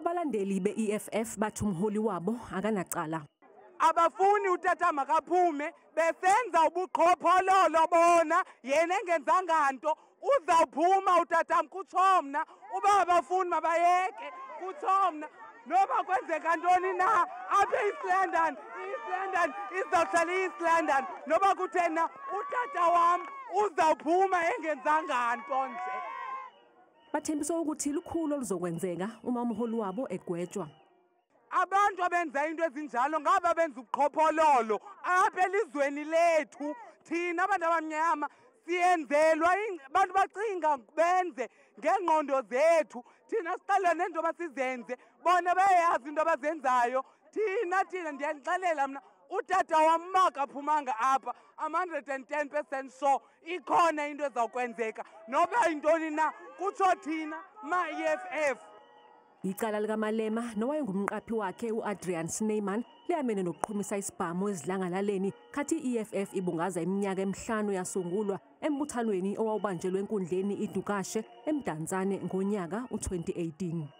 Abalandeli be-EFF bathi umholi wabo akanacala. Abafuni utata makaphume, besenza ubuqhophololo bona, yena engenzanga nto. Uzawuphuma utatam, kutsho mna. Uba abafuni mabayeke, kutsho mna. Noba kwenzeka ntoni na apha e-East London, i-East London izawuhlala i-East London. Noba kutheni na, utata wam uzawuphuma engenzanga nto nje. Bathembisa ukuthi lukhulu oluzokwenzeka uma umholi wabo egwetshwa. Abantu abenza into ezinjalo ngaba benza ubuqhophololo apha elizweni lethu. Thina abantu abamnyama siyenzelwa, abantu bacinga benze ngengqondo zethu. Thina siqale nento basizenze, bona bayayazi into abazenzayo. Thina ndiyanixelela mna, utata wam makaphumanga apha, I'm 110% sure ikhona into ezawukwenzeka. Noba yintoni na, kutsho thina ma-EFF. Icala likaMalema nowayengumqaphi wakhe u-Adrian Snyman liyamene nokuqhumisa isibhamu esidlangalaleni khathi i-EFF ibungaza iminyaka emihlanu yasungulwa embuthanweni owawubanjelwe enkundleni iDukashe eMdantsane ngonyaka u-2018.